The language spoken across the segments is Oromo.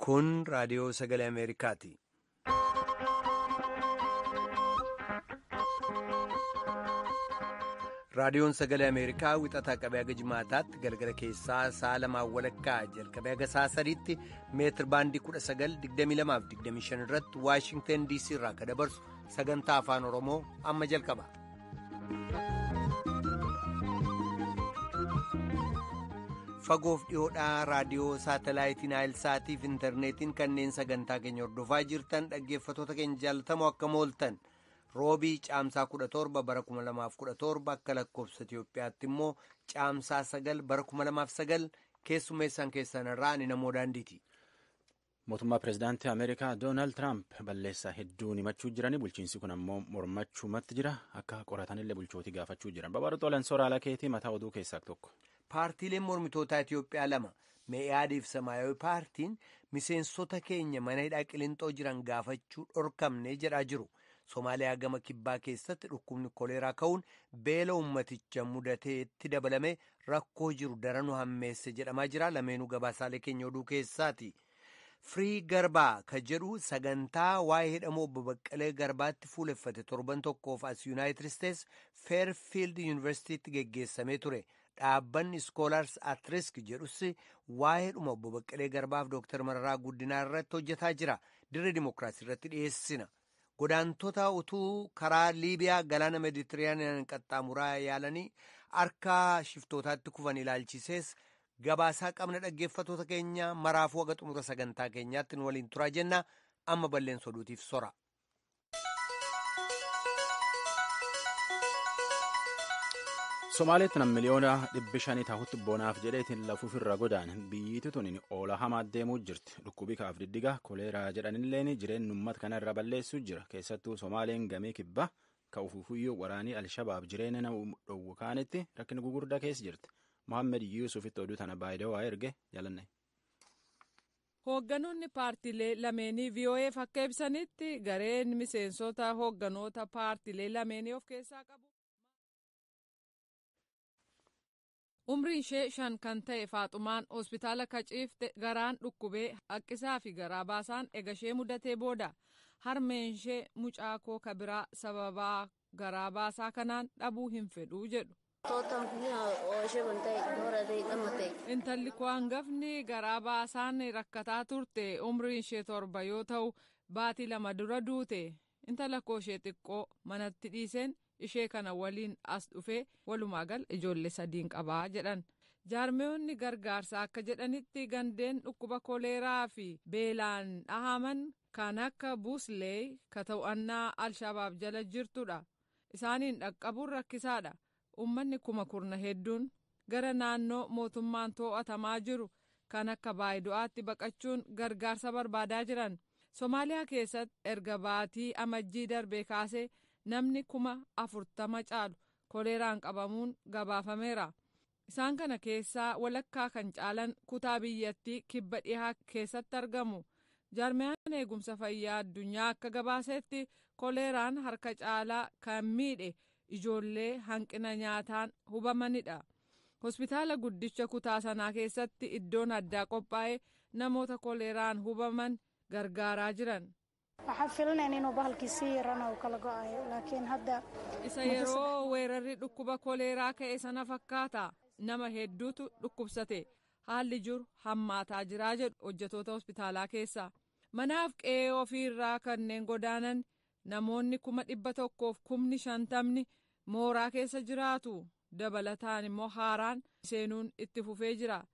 Kun raadiyoo sagalee Ameerikaati. Raadiyoon sagalee Ameerikaa wixataa qabee haga jimaataatti galgala keessaa sa'a lamaan walakkaa jalqabee haga sa'a sadiitti meetir baandii 19,2225 irratti Waashingtan DC irraa kan dabarsu sagantaa afaan Oromoo amma jalqaba. Fagoof dhiyoodhaa raadiyoo saatalaayitiin Naayilsaatii fi intarneetiin kanneen sagantaa keenya hordofaa jirtan dhaggeeffattoota keenya jaalatamoo akkam ooltan. Roobii caamsaa 17 bara 2017 akka lakkoofsa Itiyoophiyaatti immoo caamsaa 9 bara 2009 keessummeessaan keessan irraa ani namoo daandiiti. Mootummaa Pireezidaantii Ameerikaa Doonaald Tiraamp balleessaa hedduun himachuu jirani. Bulchiinsi kun ammoo mormachuumatti jira. Akka qoratanillee bulchootii gaafachuu jiran. Babaaru Xoolan sooraalaa keetii mataa oduu keessaa tokko. Paartiileen mormitootaa Itiyoophiyaa lama Mee'aadiif Samaayawi paartiin miseensota keenya mana hidhaa Qiliinxoo jiran gaafachuu dhorkamne jedhaa jiru. Somaaliyaa gama kibbaa keessatti dhukkubni koleeraa ka'uun beela ummaticha mudateetti dabalame rakkoo jiru daranuu hammeesse jedhamaa jira. Lameenuu gabaasaalee keenya oduu keessaati. Firii Garbaa ka jedhu sagantaa waa'ee hidhamuu obbo Baqqalee Garbaatti fuuleffate torban tokkoof as Yuunaayitid Isteets Feerfiild Yuunivarsiitiitti geggeessamee ture. Dhaabbanni Iskoolars at Risk jedhus waa'ee dhuma obbo Baqqalee Garbaaf Dooktar Mararaa Guddinaa irratti hojjetaa jira. Dirree Dimookiraasii irratti dhiyeessina. Godaantota utuu karaa Liibiyaa galaana Meeditiraaniyaan qaxxaamuraa yaalanii harka shiftootaatti kufan ilaalchisees gabaasaa qabna dhaggeeffattoota keenya maraafuu haga xumura sagantaa keenyaatti nu waliin turaa jenna. Amma balleessa oduutiif sora. Somaaliitti nam miliyoona 500 tahutti bonaaf jedheetiin lafuuf irra godaan biyyiitti tun oola hamaa deemuu jirti. Dhukkubii kaaf diddiga koleeraa jedhanilleen jireenya uummata kana irra balleessuu jira. Keessattuu Somaaleen gamee kibbaa ka ufuufuyyuu waraanii Alshabaab jireenya nama dhowwu kaanitti rakkina gugurdaa keessa jirti. Mohaammed Yuusufitti oduu tana baay'ee erge jalanne. Hoogganoonni paartiilee lameenii VOA'f akka ibsanitti gareen miseensota hoogganoota paartiilee lameenii of keessaa qabu. Umriin ishee 5 kan ta'e Faaxumaan hospitaala kaciifte garaan dhukkubee haqqisaa fi garaa baasaan egashee mudatee booda harmeen ishee mucaa koo kabiraa sababaa garaa baasaa kanaan dhabuu hin fedhuu jedhu. Intalli koo hangafni garaa baasaan rakkataa turte umriin ishee 7 yoo ta'u baatii 2 dura duute intala koo ishee xiqqoo manatti dhiiseen. Ishee kana waliin as dhufee walumaa gal ijoollee 3 qabaa jedhan. Jaarmeewonni gargaarsa akka jedhanitti gandeen dhukkuba koleeraa fi beelaan dhahaman kan akka Buuslee ka to'annaa Alshabaab jala jirtudha. Isaaniin dhaqqabuun rakkisaadha. Uummanni 10,000 hedduun gara naannoo mootummaan to'atamaa jiru kan akka Baayido'aatti baqachuun gargaarsa barbaadaa jiran. Somaaliyaa keessatti erga baatii amajjii darbee kaasee. Namni 40,000 caalu koleeraan qabamuun gabaafameera. Isaan kana keessaa walakkaa kan caalan kutaa biyyattii kibba dhihaa keessatti argamu. Jaarmiyaan eegumsa fayyaa addunyaa akka gabaasetti koleeraan harka caalaa kan miidhe ijoollee hanqina nyaataan hubamanidha. Hospitaala guddicha kutaa sanaa keessatti iddoon addaa qophaa'ee namoota koleeraan hubaman gargaaraa jiran. Isa yeroo weerarri dhukkuba koleeraa ka'e sana fakkaata. Nama hedduutu dhukkubsate. Haalli jiru hammaataa jiraa jedhu hojjetoota hospitaalaa keessaa. Manaaf qe'ee ofiirraa kanneen godaanan namoonni 150,000 mooraa keessa jiraatu. Dabalataan immoo haaraan seenuun itti fufee jira.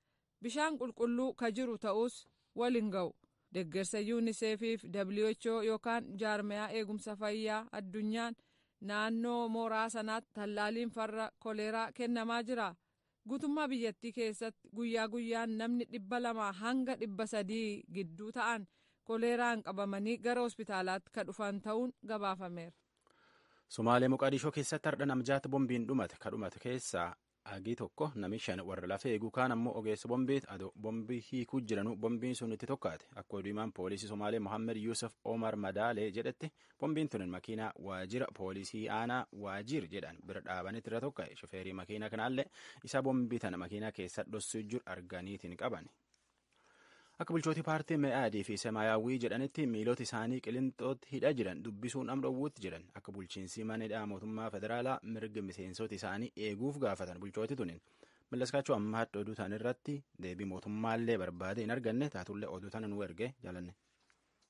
Bishaan qulqulluu ka jiru ta'us waliin ga'u. Deeggarsa UNICEF fi WHO yookaan jaarmiyaa eegumsa fayyaa addunyaan naannoo mooraa sanaatti tallaaliin farra koleeraa kennamaa jira. Guutummaa biyyattii keessatti guyyaa guyyaan namni 200 hanga 300 gidduu ta'an koleeraan qabamanii gara hospitaalaatti ka dhufan ta'uun gabaafameera. Somaalee Moqaadishoo keessatti har'a namjaatti bombiin dhumate ka dhumate keessaa. Agii tokko nami 5 warra lafa eeguu kaan ammoo ogeessa bombiit adoo bombii hiikuu jiranuu bombiin sun itti tokkaate akka oduu himaan poolisii Somaalee Mohammed Yuusuf Omar Madaalee jedhetti bombiin tun makiinaa waajjira poolisii aanaa waajjir jedhan bira dhaabanitti irra tokka'e shofeerii makiinaa kanaallee isa bombii tana makiinaa keessa dhossuu jiru arganiitiin qaban. Akka bulchootii paartii Me'aadii fi Semaayyaawwii jedhanitti miilota isaanii Qilinxootti hidha jiran dubbisuun am dhowwuutti jiran. Akka bulchiinsi mana hidhaa mootummaa federaalaa mirga miseensota isaanii eeguuf gaafatan bulchooti tunin. Mallaskaachuu ammaatti oduu ta'an irratti deebii mootummaallee barbaade hin arganne taatullee oduu tana nu erge jaalanne.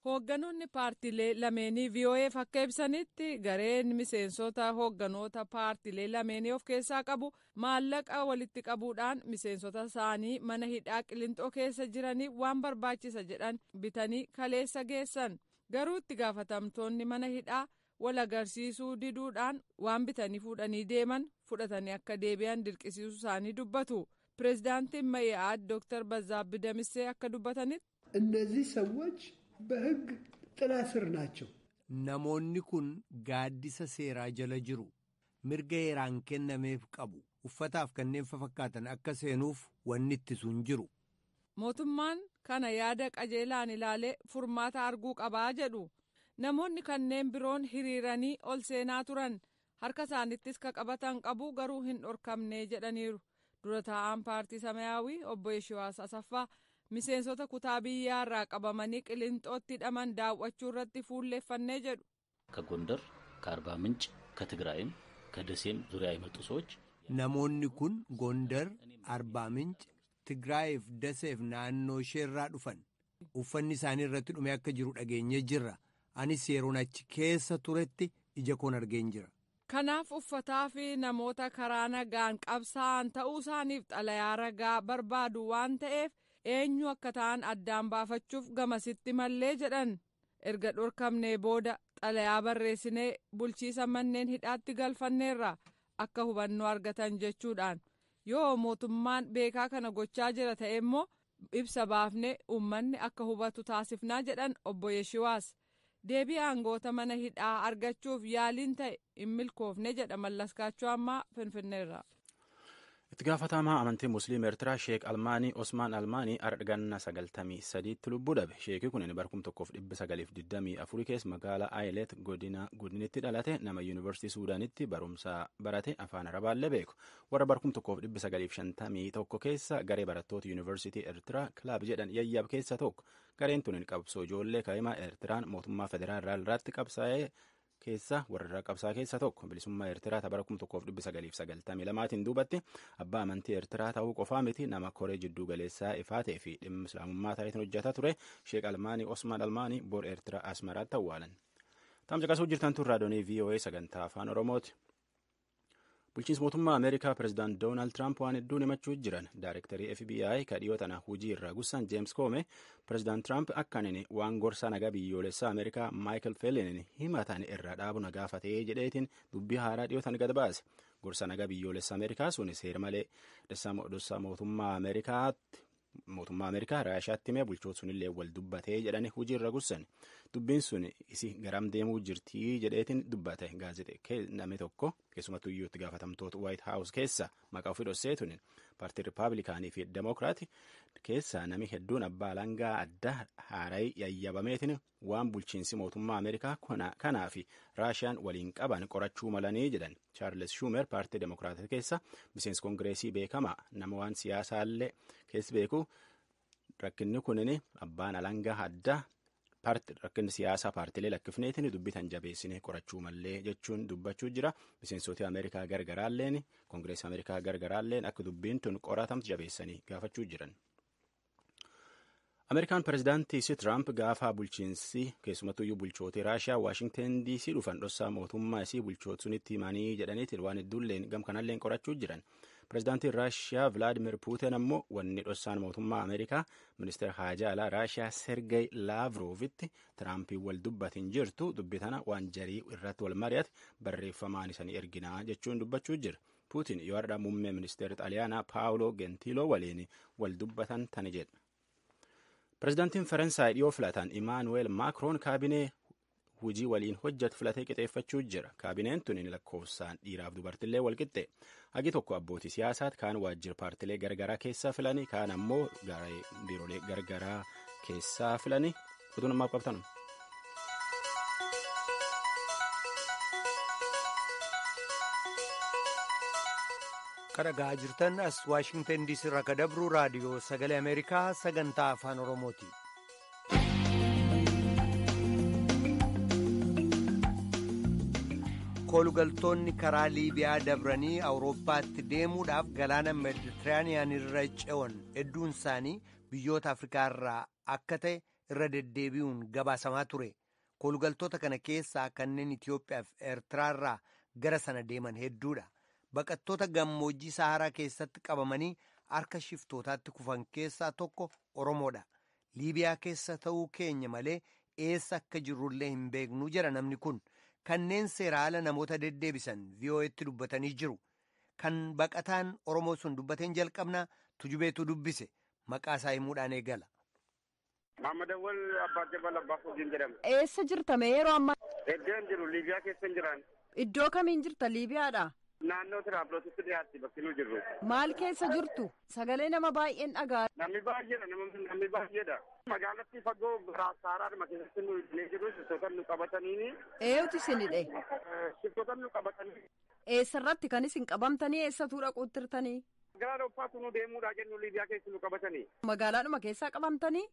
Hoogganoonni paartiilee lameenii VOA'f akka ibsanitti gareen miseensota hoogganoota paartiilee lameenii of keessaa qabu maallaqa walitti qabuudhaan miseensota isaanii mana hidhaa Qilinxoo keessa jiranii waan barbaachisa jedhan bitanii kaleessa geessan. Garuu itti gaafatamtoonni mana hidhaa wal agarsiisuu diduudhaan waan bitanii fuudhanii deeman fudhatanii akka deebi'an dirqisiisuu isaanii dubbatu. Pireezidaantiin Ma'i'aad Dr. Bazzaabbi Damissee akka dubbatanitti. እነዚህ ሰዎች በሕግ ጥላ ስር ናቸው። Namoonni kun gaaddisa seeraa jala jiru. Mirga heeraan kennameef qabu. Uffataaf kanneen fakkaatan akka seenuuf wanni ittisu hin jiru. Mootummaan kana yaada qajeelaan ilaalee furmaata arguu qabaa jedhu. Namoonni kanneen biroon hiriiranii ol seenaa turan harka isaanittis ka qabatan qabu garuu hin dhorkamne jedhaniiru. Dura taa'aan paartii Samayaawii obbo Yeshiwaas Asaffaa miseensota kutaa biyyaa irraa qabamanii Qilinxootti hidhaman daawwachuu irratti fuulleeffannee jedhu. ከጎንደር፣ ከአርባ ምንጭ፣ ከትግራይም ከደሴም ዙሪያ የመጡ ሰዎች Namoonni kun Gondar, Arbaa Minch, Tigraayiif Daseef naannoo isheerraa dhufan. Uffanni isaanii irratti dhume akka jiru dhageenyee jirra. Anis yeroon achi keessa turetti ija koon argeen jira. Kanaaf uffataa fi namoota karaa nagaan qabsaa'an ta'uu isaaniif xalayaa ragaa barbaadu waan ta'eef eenyu akka ta'an addaan baafachuuf gamasitti mallee jedhan. Erga dhorkamnee booda xalayaa barreessinee bulchiisa manneen hidhaatti galfanneerra akka hubannoo argatan jechuudhaan yoo mootummaan beekaa kana gochaa jira ta'e immoo ibsa baafnee uummanni akka hubatu taasifnaa jedhan obbo Yeshiwaas. Deebii aangoota mana hidhaa argachuuf yaaliin ta'e hin milkoofne jedha Mallaskaachuu ammaa Finfinneerra. Itti gaafatamaa amantii Musliima Eertiraa Sheek Almaanii Osmaan Almaanii arganna 93tti lubbuu dhabe. Sheekii kun barkum 1924 keessa magaalaa Ayilet godina godinitti dhalate nama Yuunivarsiitii Suudaanitti barumsa barate afaan Arabaallee beeku. Warra barkum 1951 keessa garee barattoota Yuunivarsiitii Eertiraa kilaab jedhan yayyaab keessa tokko. Gareen tun qabsoo ijoollee kaa'imaa Eertiraan mootummaa federaalaa irratti qabsaa'ee keessa warra qabsaa keessa tokko bilisummaa Eertiraa bara 1992tiin duubatti abbaa amantii Eertiraa ta'uu qofaa miti nama koree jidduu galeessaa ifaa ta'ee fi dhimma islaamummaa ta'eetiin hojjetaa ture Sheek Almaanii Osmaan Almaanii bor Eertiraa Asmaraatti awwaalan. Tamsa qasuu jirtan tun raadiyoonii VOA sagantaa afaan Oromooti. Bulchiinsi mootummaa Ameerikaa Pireezidaant Doonaald Tiraamp waan hedduun himachuu jiran Daayirektarii FBI ka dhiyoo tana hojii irraa gussan Jeems Koome Pireezidaant Tiraamp akka inni waan gorsa nagaa biyyoolessaa Ameerikaa Maayikel Feelinin himatan irraa dhaabu na gaafatee jedheetiin dubbii haaraa dhiyoo tana gad baase. Gorsa nagaa biyyoolessaa Ameerikaa sun seera malee dhossaa mootummaa Ameerikaatti mootummaa Ameerikaa Raashaatti himee bulchoota sunillee wal dubbatee jedhani hojii irra gussan. Dubbiin sun isi garam deemuu jirtii jedheetiin dubbate gaazexee namni tokko keessumattuu iyyuu itti gaafatamtoota White House keessa maqaa ofii dhossee tunin paartii Rippaabilikaanii fi Demokiraati keessa nami hedduun abbaa alangaa adda haaraa yayyabameetiin waan bulchiinsi mootummaa Ameerikaa kanaa fi Raashiyaan waliin qaban qorachuu malanii jedhan. Chaarles Schumer paartii Demokiraatii keessa miseensi kongireesii beekamaa nama waan siyaasaallee keessa beeku rakkinni kunin abbaan alangaa addaa rakkinni siyaasaa paartiilee lakkifneetiin dubbitan jabeessine qorachuu mallee jechuun dubbachuu jira. Miseensota Ameerikaa gargaraalleen kongireesii Ameerikaa gargaraalleen akka dubbiin tun qoratamtu jabeessanii gaafachuu jiran. Ameerikaan pireezidaantii si Tiraamp gaafa bulchiinsi keessumattuyyuu bulchoota Raashiyaa Waashingten DC dhufan dhossaa mootummaa isii bulchoota sunitti himanii jedhaniitiin waan hedduulleen gam kanalleen qorachuu jiran. Pireezidaantiin Raashiyaa Vilaadimir Puutin ammoo wanni dhossaan mootummaa Ameerikaa ministeera haajaa alaa Raashiyaa Sergey Laavrovitti Tiraampiin wal dubbatin jirtu dubbi tana waan jarii irratti wal mari'ate barreeffamaan isanii erginaa jechuun dubbachuu jira. Puutin yoo har'a muummee ministeera Xaaliyaanaa Paawuloo Gentiiloo waliin wal dubbatan tani jedha. Pireezidaantiin Faransaay dhiyoo filatan Imaanuweel Maakroon kaabinee hojii waliin hojjetu filatee qixeeffachuu jira. Kaabineen tun lakkoofsaan dhiiraaf dubartillee wal qixxe. Hagi tokko abbootii siyaasaati kaan waajjira paartilee gargaraa keessaa filanii kaan ammoo biiroolee gargaraa keessaa filanii oduun ammaaf qabtanu. Kan dhagaa jirtan as Waashingtan DC irraa kan dabru raadiyoo sagalee Ameerikaa sagantaa afaan Oromooti. Koolugaltoonni karaa Liibiyaa dabranii Awurooppaatti deemuudhaaf galaana Meeditiraaniyaan irra ce'an hedduun isaanii biyyoota Afrikaa irraa akka ta'e irra deddeebi'uun gabaasamaa ture. Koolugaltoota kana keessaa kanneen Itoophiyaa fi Eertiraa irraa gara sana deeman hedduudha. Baqattoota gammoojjii Saharaa keessatti qabamanii harka shiftootaatti kufan keessaa tokko Oromoodha. Liibiyaa keessa ta'uu keenya malee eessa akka jirrullee hin beeknu jedha namni kun. Kanneen seera ala namoota deddeebisan VOA'tti dubbatanii jiru. Kan baqataan Oromoo sun dubbateen jalqabnaa tujubeetu dubbise maqaa isaa himuudhaan eegala. Maamad Awwal Abbaa Jabal Abbaa Fogiin jedhama. Eessa jirta mee yeroo ammaa? Iddoon jiru Liibiyaa keessa hin jiraan. Iddoo kamiin jirta Liibiyaadha? Naannoo Tiraabiloositti dhiyaatti bakki nu jirru. Maal keessa jirtu? Sagalee nama baay'een dhagaa. Namni baay'eedha namni baay'eedha. Magaalattii fagoo saaraadhuma keessatti nu hidhanii jiru shiftoota nu qabatanii. Eenyutu isin hidhe? Shiftoota nu qabatanii. Eessarratti kan isin qabamtanii eessatuu dhaquuttirtanii? Gara Awurooppaatti nu deemuudhaa jennu Liibiyaa keessa nu qabatanii. Magaalaadhuma keessaa qabamtanii?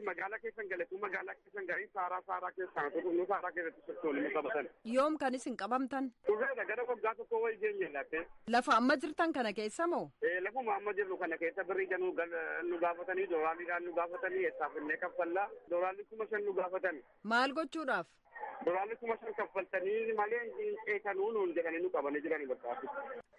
Magaalaa keessan galetu magaalaa keessan garii saaraa keessan nu saaraa keessatti shiftoonni nu qabatan. Yoom kan isin qabamtan? Turreedha gara waggaa tokko wayii geenye laatte. Lafa amma jirtan kana keessa moo? Lafuma amma jirru kana keessa birrii nu gaafatanii doolaariidhaan nu gaafatanii eessaaf innee kaffallaa doolaarri 5,000 nu gaafatan. Maal gochuudhaaf? Doolaarri 5,000 kaffaltanii malee hin ceekanuu nuun jedhanii nu qabanii jiranii bakka.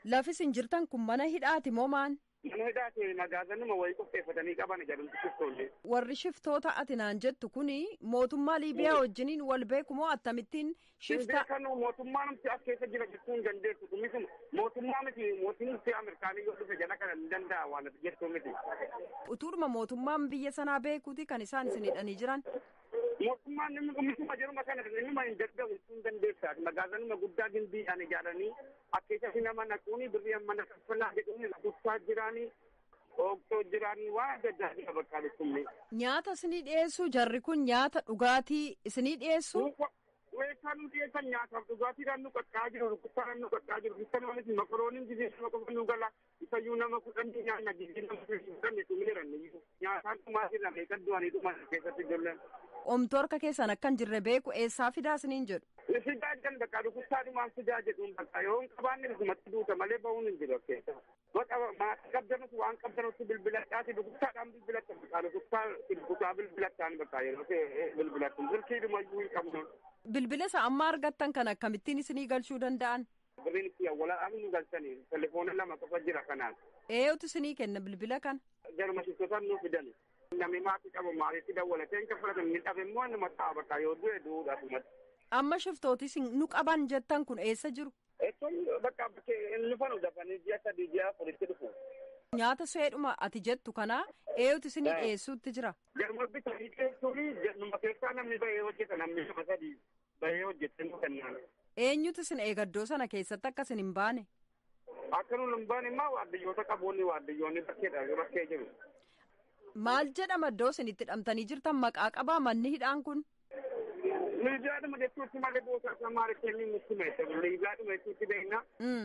Lafi isin jirtan kun mana hidhaati moo maan? Mana hidhaati magaazanuma wayii qopheeffatanii qaban jedhamtu shiftoonni. Warri shiftoota ati naan jettu kuni mootummaa Liibiyaa wajjiniin wal beeku moo akkamittiin shifta? Beekanu mootummaa nuti as keessa jira jechuu hin dandeessu. Kunis mootummaa miti mootummaa Ameerikaanii yoo dhufe jala kana hin danda'a waan ati jettu miti. Utuuruma mootummaan biyya sanaa beekuuti kan isaan isin hidhanii jiran. Mootummaan misuma jiruma kana innuma hin danda'u jechuu hin dandeessa. Magaazanuma guddaa gimbiidhaan ijaaranii akkeessatti nama naquuni birrii mana kaffalaa jedhuun lakkoofsaa jiraanii ooktoo jiraanii waan adda addaa jira bakka dhukkubni. Nyaata isinii dhiyeessuu jarri kun nyaata dhugaatii isinii dhiyeessuu? Weessaa nu dhiyeessan nyaataaf dhugaatiidhaan nu qaqqaa jiru rukkuttaadhaan nu qaqqaa jiru bittanuunis makorooniin gizee nama qofa nu gala isayyuu nama kudhan nyaanna gizee nama kudhan dhumeeran nyaataan dhumaa jirra meeqa du'anii dhuman keessatti ijoolleen. Omtuu harka keessan akka hin jirre beeku eessaa fidaa isiniin jedhu. Fidaa jedhan bakka dhukkubsaadhumaan fidaa jedhuun bakka yoo hin qabaanne dhugumatti duuta malee ba'uun hin jiru keessa. Bakka maatii qabdanus waan qabdanutti bilbiladhaati dhukkubsaadhaan bilbilatta bakka dhukkubsaa bilbilattaan bakka yeroo bilbilattu silkiidhumayyuu hin qabnu. Bilbila isa amma argattan kan akkamittiin isinii galchuu danda'an? Birriin itti awwaalaadhaan nu galchanii telefoona lama qofa jira kanaan. Eenyutu isinii kenna bilbila kana? Jaruma shiftootaan nu fidan. Namni maatii qabu maalitti dawwalatee hin kaffalatan ni dhabe immoo nama ta'a bakka yoo du'e du'uudhaaf uummata. Amma shiftooti nu qaban jettan kun eessa jiru? Eessoon bakka bakkee hin dhufanu dafanii ji'a 3 ji'a 4tti dhufu. Nyaata seedhuma ati jettu kana eenyutu isinii dhiyeessuutti jira? Jaruma bitanii dhiyeessuuni jaruma keessaa namni bahee hojjeta namni nama 3 bahee hojjete nu kennaan. Eenyutu isin eegaddoo sana keessatti akka isin hin baane? Akka nuun hin baane immoo waardiyyoota qaboonni waardiyyoonni bakkeedha bakkee jiru. Maal jedhama iddoo isin itti hidhamtanii jirtan maqaa qabaa manni hidhaan kun? Liibiyaadhuma jechuutti malee gosa isaa maal kenni nutti meesha. Liibiyaadhuma jechuutti beekna.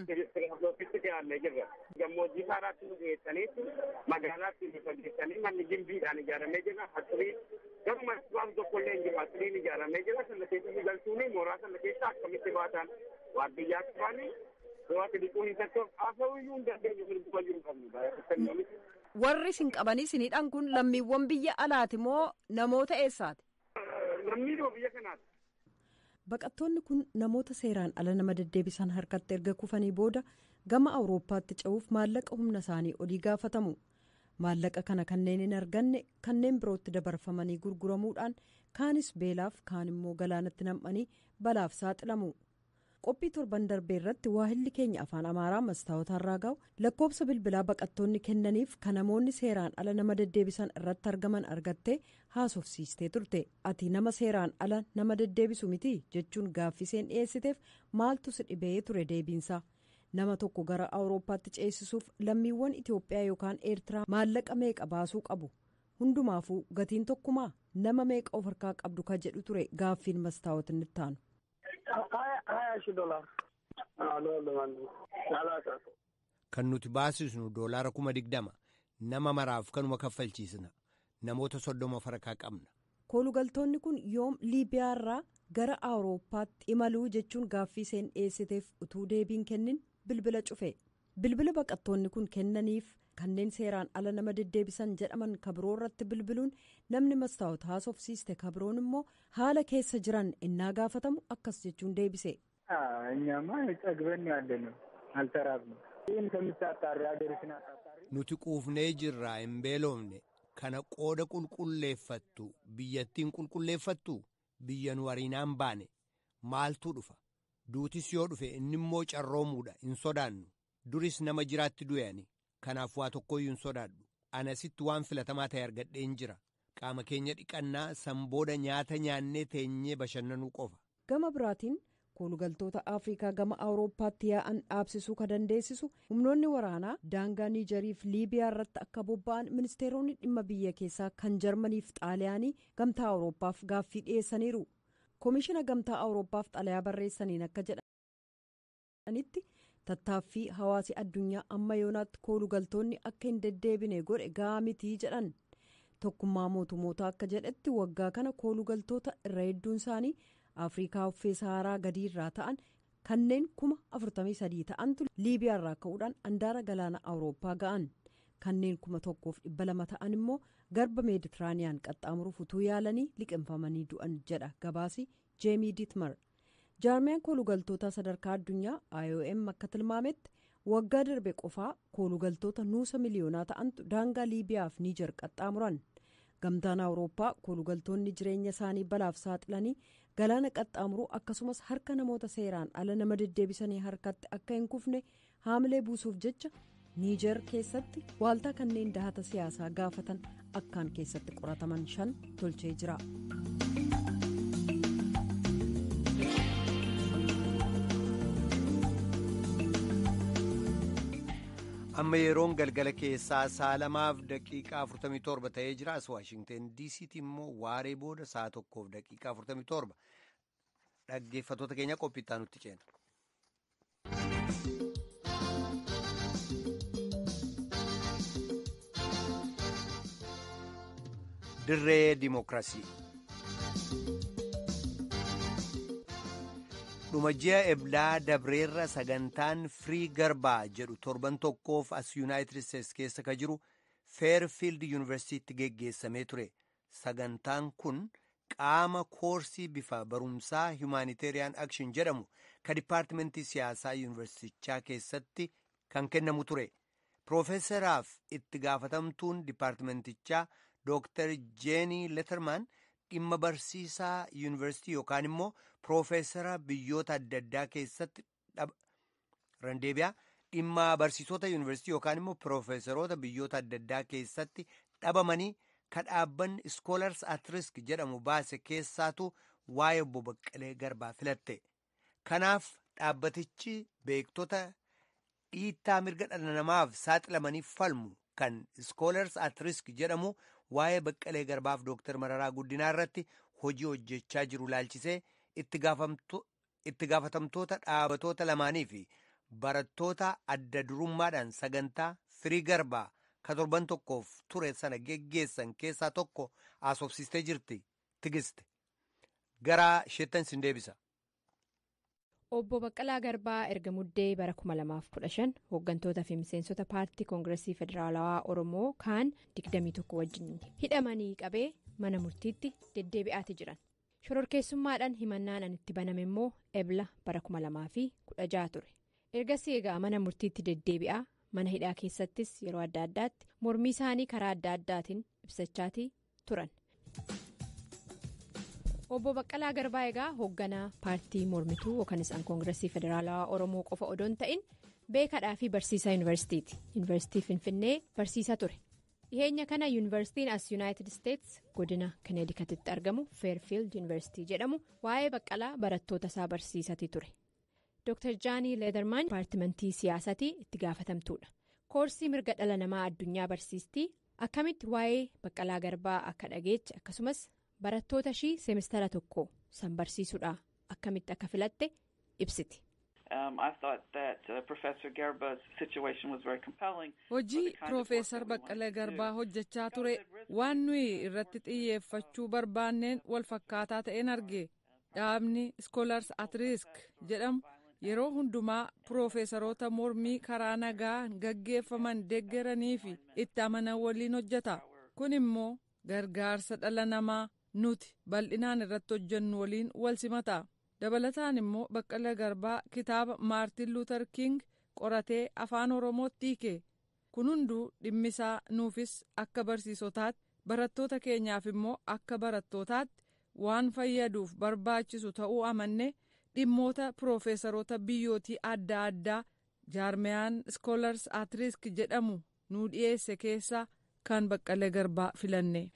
Tiraafiloositti dhiyaannee jirra. Gammoojjii saaraatti nu geessaniitu magaalaatti nu fageessanii manni gimbiidhaan ijaaramee jira. Haxiriin garuma waan tokkollee hin jiru. Haxiriin ijaaramee jira. Sana keessa nu galchuuni mooraa sana keessa akkamitti baatan waardiyyaa qabaanii waati dhiquu hin tattoof haasa'uyyuu hin dandeenyu mirgumayyuu hin qabnu. Warri isin qabanii isin hidhan kun lammiiwwan biyya alaati moo namoota eessaati? Lammiiwwan biyya kanaati. Baqattoonni kun namoota seeraan ala nama deddeebisan harkatti erga kufanii booda gama Awurooppaatti ce'uuf maallaqa humna isaanii olii gaafatamu. Maallaqa kana kanneen hin arganne kanneen birootti dabarfamanii gurguramuudhaan kaanis beelaaf kaan immoo galaanatti nam'anii balaaf saaxilamu. Qophii torban darbee irratti waahilli keenya afaan Amaaraa Mastaawot Arraagaw lakkoobsa bilbilaa baqattoonni kennaniif kan namoonni seeraan ala nama deddeebisan irratti argaman argattee haasofsiistee turte. Ati nama seeraan ala nama deddeebisu miti jechuun gaaffiseen dhiyeessiteef maaltu si dhibee ture deebiinsa. Nama tokko gara Awurooppaatti ceesisuuf lammiiwwan Itoophiyaa yookaan Eertiraa maallaqa meeqa baasuu qabu? Hundumaafuu gatiin tokkumaa nama meeqa of harkaa qabdu ka jedhu ture gaaffiin Mastaawot inni itti aanu. Kan nuti baasisnu $20,000. Nama maraaf kanuma kaffalchiisna. Namoota 30 farkaa qabna. Koolugaltoonni kun yoom Liibiyaarraa gara Awurooppaatti imaluu jechuun gaaffii isheen dhiyeessiteef utuu deebiin kennin bilbila cufe. Bilbila baqattoonni kun kennaniif kanneen seeraan ala nama deddeebisan jedhaman kabiroo irratti bilbiluun namni mastaawot haasofsiiste kabiroon immoo haala keessa jiran innaa gaafatamu akkas jechuun deebise. እኛማ ጠግበን ያለ ነው አልተራብንም። ይህን ከምታጣሪ ሀገርሽን አጣጣሪ Nuti quufnee jirraa hin beelofne. Kana qooda qulqulleeffattu biyyattiin qulqulleeffattu biyya nu wariinaan baane maaltu dhufa? Duutis yoo dhufe inni immoo carroomuudha hin sodaannu. Duris nama jiraatti du'e ani. Kanaaf waa tokkoyyuu hin sodaadhu. Anasitti waan filatamaa ta'e argadheen jira. Qaama keenya dhiqannaa sanbooda nyaata nyaannee teenyee bashannanuu qofa. Gama biraatiin koolugaltoota Afrikaa gama Awurooppaatti yaa'an dhaabsisuu ka dandeessisu humnoonni waraanaa daangaa Niijeriif Liibiyaa irratti akka bobba'an ministeeronni dhimma biyya keessaa kan Jarmaniif Xaaliyaanii gamtaa Awurooppaaf gaaffii dhiyeessaniiru. Koomishina gamtaa Awurooppaaf xalayaa barreessaniin akka jedhanitti tattaaffii hawaasi addunyaa amma yoonaatti koolugaltoonni akka hin deddeebine godhe gahaa mitii jedhan. Tokkummaa mootummoota akka jedhetti waggaa kana koolugaltoota irra hedduun isaanii Afrikaa uffee Saharaa gadiirraa ta'an kanneen 43,000 ta'antu Liibiyaarraa ka'uudhaan andaara galaana Awurooppaa ga'an. Kanneen 1,200 ta'an immoo garba Meeditiraaniyaan qaxxaamuruuf utuu yaalanii liqinfamanii du'an jedha gabaasi Jeemii Diitmar. Jaarmiyaan koolugaltoota sadarkaa addunyaa IOM akka tilmaametti waggaa darbe qofaa koolugaltoota nuusa miliyoonaa ta'antu daangaa Liibiyaaf Niijer qaxxaamuran. Gamtaan Awurooppaa koolugaltoonni jireenya isaanii balaaf saaxilanii galaana qaxxaamuruu akkasumas harka namoota seeraan ala nama deddeebisanii harkatti akka hin kufne haamilee buusuuf jecha Niijer keessatti waaltaa kanneen dahata siyaasaa gaafatan akkaan keessatti qorataman 5 tolchee jira. Amma yeroon galgala keessaa sa'a 2:47 ta'ee jira. As Waashingteen DC'tti immoo waaree booda sa'a 1:47. Dhaggeeffattoota keenya qophiittaa nutti ceena. Dirree Dimookiraasii. Dhuma ji'a Eblaa Dabreerra sagantaan Firii Garbaa jedhu torban tokkoof as Yuunaayitid Isteets keessa ka jiru Feerfiild Yuunivarsiitti geggeessamee ture. Sagantaan kun qaama koorsii bifa barumsaa Humanitarian Action jedhamu ka dipaartimentii siyaasaa yuunivarsiitichaa keessatti kan kennamu ture. Piroofeesaraaf itti gaafatamtuun dipaartimentichaa Dooktar Jeenii Letermaan dhimma barsiisaa yuunivarsiitii yookaan immoo piroofeesara biyyoota adda addaa keessatti randeebiyaa dhimma barsiisota yuunivarsiitii yookaan immoo piroofeesaroota biyyoota adda addaa keessatti dhabamanii ka dhaabbanni Scholars at Risk jedhamu baase keessaatu waa'ee obbo Baqqalee Garbaa filatte. Kanaaf dhaabbatichi beektota dhiittaa mirga dhala namaaf saaxilamanii falmu kan Scholars at Risk jedhamu waa'ee Baqqalee Garbaaf Dooktar Mararaa Guddinaa irratti hojii hojjechaa jiru laalchisee itti gaafatamtoota dhaabatoota lamaanii fi barattoota adda durummaadhaan sagantaa Firii Garbaa ka torban tokkoof ture sana geggeessan keessaa tokko haasofsiistee jirti. Tigiste gara isheettan sin deebisa. Obbo Baqqalaa Garbaa erga muddee bara 2015 hooggantoota fi miseensota paartii Koongireesii Federaalawaa Oromoo kaan 21 wajjin hidhamanii qabee mana murtiitti deddeebi'aati jiran. Shororkeessummaadhaan himannaan an itti baname immoo ebla bara 2016 ture. Ergasii egaa mana murtiitti deddeebi'aa mana hidhaa keessattis yeroo adda addaatti mormii isaanii karaa adda addaatiin ibsachaatii turan. Obbo Baqqalaa Garbaa egaa hoogganaa paartii mormituu yookanis an koongireesii federaalawaa Oromoo qofa odoo hin ta'in beekadhaa fi barsiisaa yuunivarsiitiiti. Yuunivarsiitii Finfinnee barsiisaa ture. Dhiheenya kana yuunivarsiitiin as Yuunaayitid Isteets godina Kaneedikatitti argamu Feerfiild Yuunivarsiitii jedhamu waa'ee Baqqalaa barattoota isaa barsiisatii ture. Dr. Jaanii Leedermaan dipaartimentii siyaasatii itti gaafatamtuudha. Koorsii mirga dhala namaa addunyaa barsiistii akkamitti waa'ee Baqqalaa Garbaa akka dhageeche akkasumas barattoota ishii seemistara tokko san barsiisuudha akkamitti akka filatte ibsiti. I thought that Professor Gerba's situation was very compelling. Hojii Piroofeesar Baqqalee Garbaa hojjechaa ture waan nuyi irratti xiyyeeffachuu barbaanneen wal fakkaataa ta'een arge. Dhaabni Scholars at Risk jedhamu yeroo hundumaa piroofeesaroota mormii karaa nagaa gaggeeffaman deeggaranii fi itti amanan waliin hojjeta. Kun immoo gargaarsa dhala namaa nuti bal'inaan irratti hojjennu waliin wal simata. Dabalataan immoo Baqqalee Garbaa kitaaba Maartin Luuter King qoratee Afaan Oromootti hiike. Kun hunduu dhimmisaa nuufis akka barsiisotaatti, barattoota keenyaaf immoo akka barattootaatti waan fayyaduuf barbaachisu ta'uu amanne, dhimmoota piroofeesaroota biyyootii adda addaa jaarmiyaan Scholars at Risk jedhamu nuu dhiyeesse keessaa kan Baqqalee Garbaa filanne.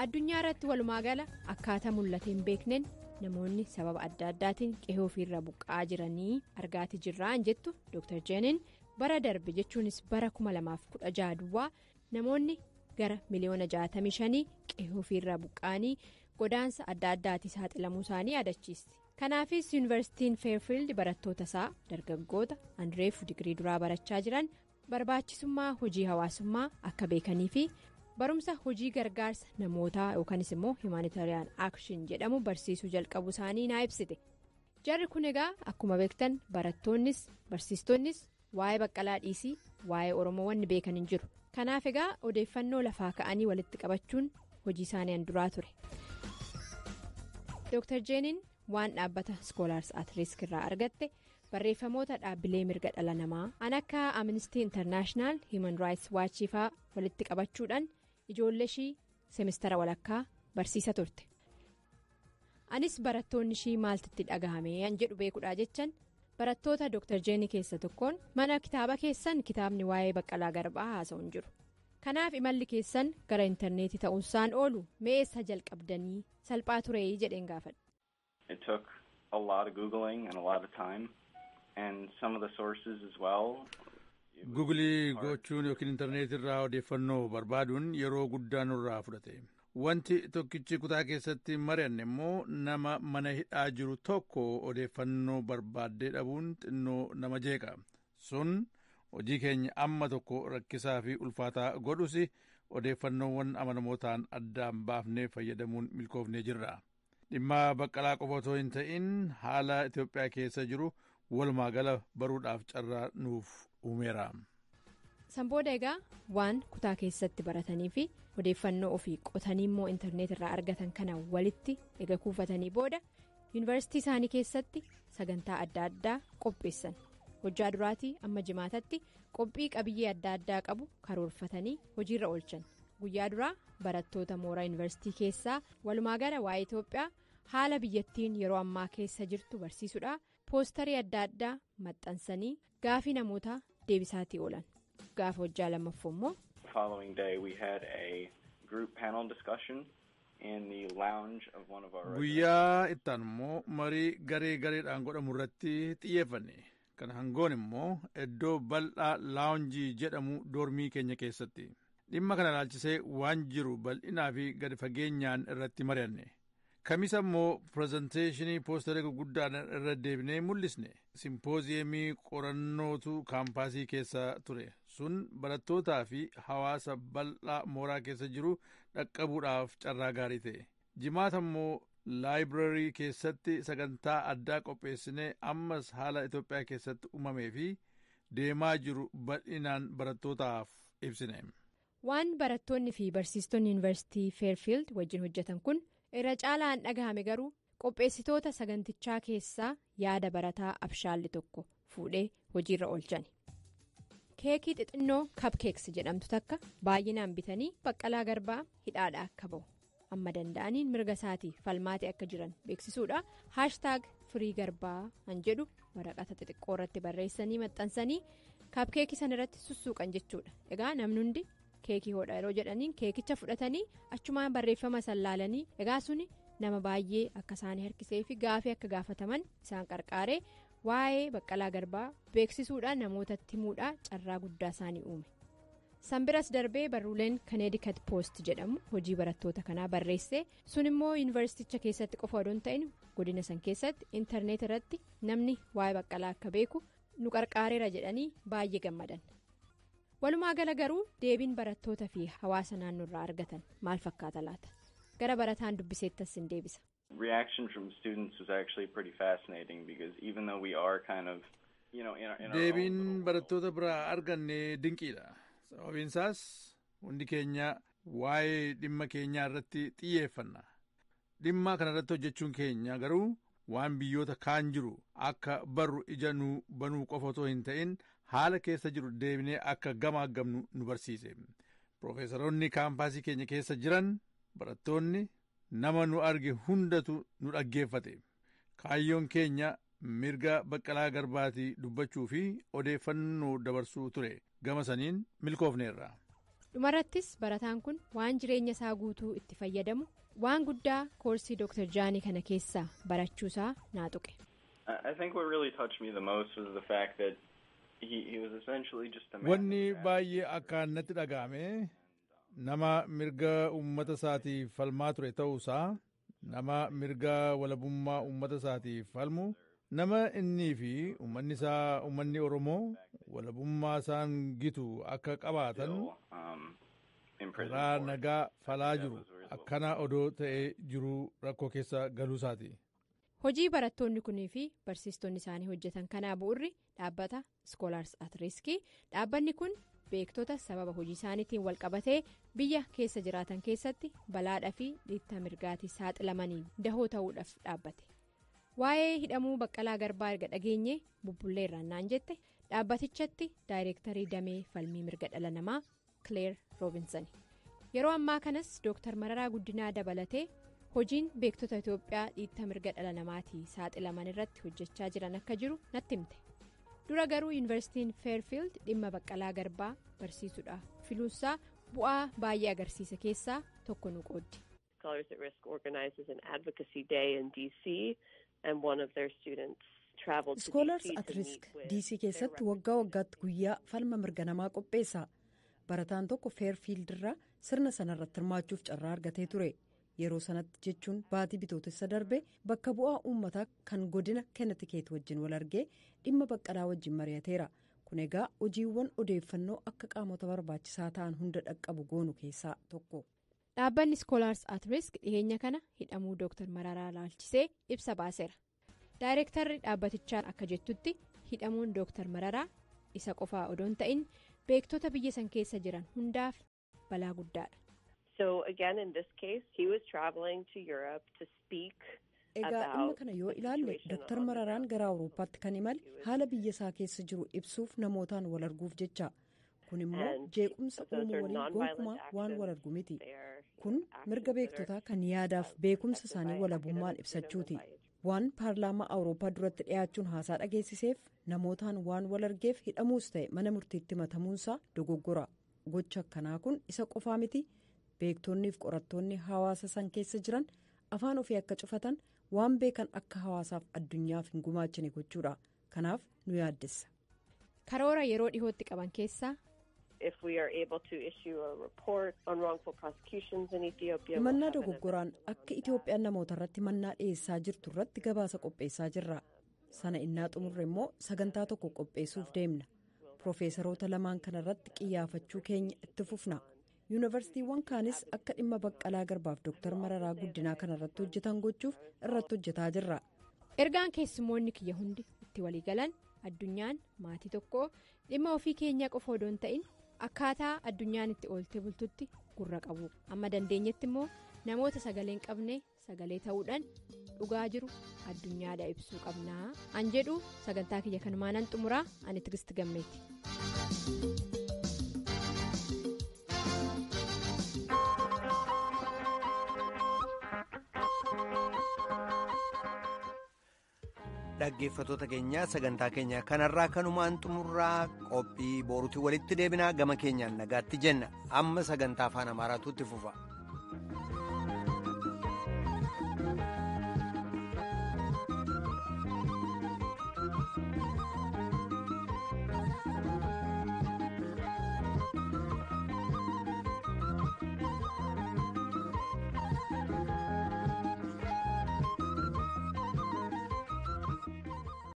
Addunyaa irratti walumaa gala akkaataa mul'atee hin beekneen namoonni sababa adda addaatiin qe'ee ofiirra buqqa'aa jiranii argaatii jirraan jettu Dr. Jeenin, bara darbe jechuunis bara 2016 duwwaa namoonni gara miliyoona 65 qe'ee ofiirra buqqa'anii godaansa adda addaatii saaxilamuu isaanii yaadachiisti. Kanaafis Yuunivarsiitiin Feerfiild barattoota isaa dargaggoota Andireefu digirii duraa barachaa jiran barbaachisummaa hojii hawaasummaa akka beekanii fi barumsa hojii gargaarsa namootaa yookaanis immoo humanitarian action jedhamu barsiisuu jalqabu isaanii naa ibsite. Jarri kun egaa akkuma beektan barattoonnis barsiistonnis waa'ee Baqqalaa dhiisii waa'ee Oromoo wanni beekan hin jiru. Kanaaf egaa odeeffannoo lafaa ka'anii walitti qabachuun hojii isaanii duraa ture. Dr. Jeeniin waan dhaabbata Scholars at Risk irraa argatte, barreeffamoota dhaabbilee mirga dhala namaa an akka Amnesty International, Human Rights Watch faa walitti qabachuudhaan ijoollee ishii semestara walakkaa barsiisa turte. Anis barattoonni ishii maaltitti dhagahame an jedhu beekuudha jechan barattoota Dr. Jeenii keessa tokkoon, "Mana kitaaba keessan kitaabni waa'ee Baqqalaa Garbaa haasa'u hin jiru. Kanaaf imalli keessan gara intarneetii ta'uunsaan oolu meessa jalqabdanii salphaa turee?" jedheen gaafadha. It took a lot of Googling and a lot of time and some of the sources as well. Gugulii gochuun yookiin intarneetii irraa odeeffannoo barbaaduun yeroo guddaa nurraa fudhate. Wanti tokkichi kutaa keessatti mari'anne immoo nama mana hidhaa jiru tokko odeeffannoo barbaaddee dhabuun xinnoo nama jeeqa. Sun hojii keenya amma tokko rakkisaa fi ulfaataa godhus, odeeffannoowwan amanamoo ta'an addaan baafnee fayyadamuun milkoofnee jirra. Dhimma Baqqalaa qofa otoo hin ta'in haala Itoophiyaa keessa jiru walumaa gala baruudhaaf carraa nuuf uumeera. Sanbooda egaa waan kutaa keessatti baratanii fi odeeffannoo ofii qotanii immoo intarneet irraa argatan kana walitti eega kuufatanii booda, yuunivarsiitii isaanii keessatti sagantaa adda addaa qopheessan. Hojjaa duraatii amma jimaatatti qophii qabiyyee adda addaa qabu karoorfatanii hojiirra oolchan. Guyyaa duraa barattoota mooraa yuunivarsiitii keessaa walumaa gala waa'ee Itoophiyaa, haala biyyattiin yeroo ammaa keessa jirtu barsiisuudha. Poostarii adda addaa maxxansanii gaafii namootaa deebisaatii oolan. Gaafa hojjaa lammaffoo immoo The following day we had a group panel discussion in the lounge of one of our Guyyaa ittaan immoo marii garee gareedhaan godhamu irratti xiyyeeffanne. Kan hangoon immoo iddoo bal'aa laawunjii jedhamu doormii keenya keessatti. Dhimma kana ilaalchisee waan jiru bal'inaa fi gadi fageenyaan irratti mari'anne. Kamisa immoo pirezenteeshinii poostarii gurguddaan irra deebinee mul'isne. Simpooziyemii qorannootu kaampaasii keessa ture. Sun barattootaa fi hawaasa bal'aa mooraa keessa jiru dhaqqabuudhaaf carraa gaarii ta'e. Jimaata immoo laayibrarii keessatti sagantaa addaa qopheessinee ammas haala Itoophiyaa keessatti uumamee fi deemaa jiru bal'inaan barattootaaf ibsine. Waan barattoonni fi barsiistonni Yuunivarsiitii Feerfiild wajjin hojjetan kun irra caalaan dhagahame garuu qopheessitoota sagantichaa keessaa yaada barataa abshaalli tokko fuudhee hojiirra oolchan. Keekii xixinnoo cupcakes jedhamtu takka baay'inaan bitanii Baqqalaa Garbaa hidhaadha akka bahu amma danda'aniin mirga isaatii falmaatee akka jiran beeksisuudha. #FreeGarbaa kan jedhu waraqata xixiqqoo irratti barreessanii maxxansanii cupcakeii sana irratti sussuuqan jechuudha. Egaa namni hundi keekii hodha yeroo jedhaniin keekicha fudhatanii achumaan barreeffama san laalanii, egaa suni nama baay'ee akka isaanii harkisee fi gaafii akka gaafataman isaan qarqaaree waa'ee Baqqalaa Garbaa beeksisuudhaan namootatti himuudhaan carraa guddaa isaanii uume. Sanbiras darbee barruuleen Connecticut Post jedhamu hojii barattoota kanaa barreesse sun immoo yuunivarsiiticha keessatti qofa odoo hin ta'in godina san keessatti intarneet irratti namni waa'ee Baqqalaa akka beeku nu qarqaareera jedhanii baay'ee gammadan. Walumaa gala garuu deebiin barattoota fi hawaasa naannoo irraa argatan maal fakkaata laata? Gara barataan dubbiseettas hin deebisa. Reaction from students was actually pretty fascinating because even though we are kind of, you know, in our Deebiin barattoota biraa arganne dinqiidha. Sababiin isaas hundi keenya waa'ee dhimma keenyaa irratti xiyyeeffanna. Dhimma kana irratti hojjechuun keenya garuu waan biyyoota kaan jiru akka barru ija nu banuu qofa otoo hin ta'in haala keessa jiru deebinee akka gamaaggamnu nu barsiise. Piroofeesaroonni kaampaasii keenya keessa jiran, barattoonni, nama nu arge hundatu nu dhaggeeffate. Kaayyoon keenya mirga Baqqalaa Garbaatii dubbachuu fi odeeffannoo dabarsuu ture. Gama saniin milkoofneerra. Dhumarrattis barataan kun waan jireenya isaa guutuu itti fayyadamu waan guddaa koorsii Dr. Jaanii kana keessaa barachuusaa naa tuqe. I think what really touched me the most was the fact that he was essentially just a man. Wanni baay'ee akkaan natti dhaga'ame nama mirga uummata isaatiif falmaa ture ta'uusaa, nama mirga walabummaa uummata isaatiif falmu, nama innii fi uummanni isaa, uummanni Oromoo, walabummaa isaan gitu akka qabaatan karaa nagaa falaa jiru akkana odoo ta'ee jiru rakkoo keessa galuusaati. Hojii barattoonni kunii fi barsiistonni isaanii hojjetan kanaa bu'urri dhaabbata Scholars at Risk. Dhaabbanni kun beektota sababa hojii isaaniitiin walqabatee biyya keessa jiraatan keessatti balaadhaa fi dhiittaa mirgaatii saaxilamanii dahoo ta'uudhaaf dhaabbate. Waa'ee hidhamuu Baqqalaa Garbaa erga dhageenye bubbulleerraan naan jette dhaabbatichatti daayireektarii damee falmii mirga dhala namaa Claire Robinson. Yeroo ammaa kanas Dooktar Mararaa Guddinaa dabalatee hojiin beektota Itoophiyaa dhiittaa mirga dhala namaatii saaxilaman irratti hojjechaa jiran akka jiru natti himte. Dura garuu yuunivarsiitiin Fairfield dhimma Baqqalaa Garbaa barsiisuudhaaf filuunsaa bu'aa baay'ee agarsiisa keessaa tokko nu qooddi. Scholars at Risk organizes an advocacy day in DC, and one of their students traveled to Scholars DC at to Risk meet with DC keessatti waggaa waggaatti guyyaa falma mirga namaa qopheessa. Barataan tokko Fairfield irraa sirna sanarratti hirmaachuuf carraa argatee ture. Yeroo sanatti, jechuun baatii Bitootessa darbe, bakka bu'aa uummataa kan godina Connecticut wajjin wal argee dhimma Baqqalaa wajjin mari'ateera. Kun egaa hojiiwwan odeeffannoo akka qaamota barbaachisaa ta'an hunda dhaqqabu goonu keessaa tokko. Dhaabbanni Scholars at Risk dhiyeenya kana hidhamuu Dooktar Mararaa laalchisee ibsa baaseera. Daayireektarri dhaabbatichaa akka jettutti, hidhamuun Dooktar Mararaa isa qofaa odoon ta'in beektota biyya san keessa jiran hundaaf balaa guddaadha. So again, in this case, he was traveling to Europe to speak Egaa dhimma kana yoo ilaalle, Dooktar Mararaan gara Awurooppaatti kan imale haala biyya isaa keessa jiru ibsuuf, namootaan wal arguuf jecha. Kun immoo jeequmsa uumuu waliin gonkumaa waan wal argu miti. Kun mirga beektotaa kan yaadaaf beekumsa isaanii walabummaan ibsachuuti. Waan paarlaamaa Awurooppaa duratti dhiyaachuun haasaa dhageessiseef, namootaan waan wal argeef hidhamuus ta'e mana murtiitti matamuunsaa dogoggora. Gocha akkanaa kun isa qofaa miti. Beektonniif qorattoonni hawaasa san keessa jiran afaan ofii akka cufatan, waan beekan akka hawaasaaf addunyaaf hin gumaachine gochuudha. Kanaaf nu yaaddessa. Karoora yeroo dhihootti qaban keessaa. If we are able to issue a report on wrongful prosecutions in Ethiopia. Himannaa dogoggoraan akka Itoophiyaan namoota irratti mannaa dhiyeessaa jirtu irratti gabaasa qopheessaa jirra. Sana innaa xumurre immoo sagantaa tokko qopheessuuf deemna. Piroofeesaroota lamaan kana irratti qiyyaafachuu keenya itti fufna. Yuunivarsiitiiwwan kaanis akka dhimma Baqqalaa Garbaaf Dooktar Mararaa Guddinaa kana irratti hojjetan gochuuf irratti hojjetaa jirra. Ergaan keessummoonni kiyya hundi itti waliigalan, addunyaan maatii tokko, dhimma ofii keenyaa qofa odoon ta'in akkaataa addunyaan itti oolte bultutti gurra qabu, amma dandeenyetti immoo namoota sagalee hin qabne sagalee ta'uudhaan dhugaa jiru addunyaadha ibsuu qabnaa an jedhu. Sagantaa kiyya kanumaanan xumuraa. Ani Tigisti Gammeeti. Dhaggeeffattoota keenya, sagantaa keenya kanarraa kanumaan xumurraa. Qophii boruutti walitti deebinaa. Gama keenyaan nagaatti jenna. Amma sagantaa Afaan Amaaraatu itti fufa.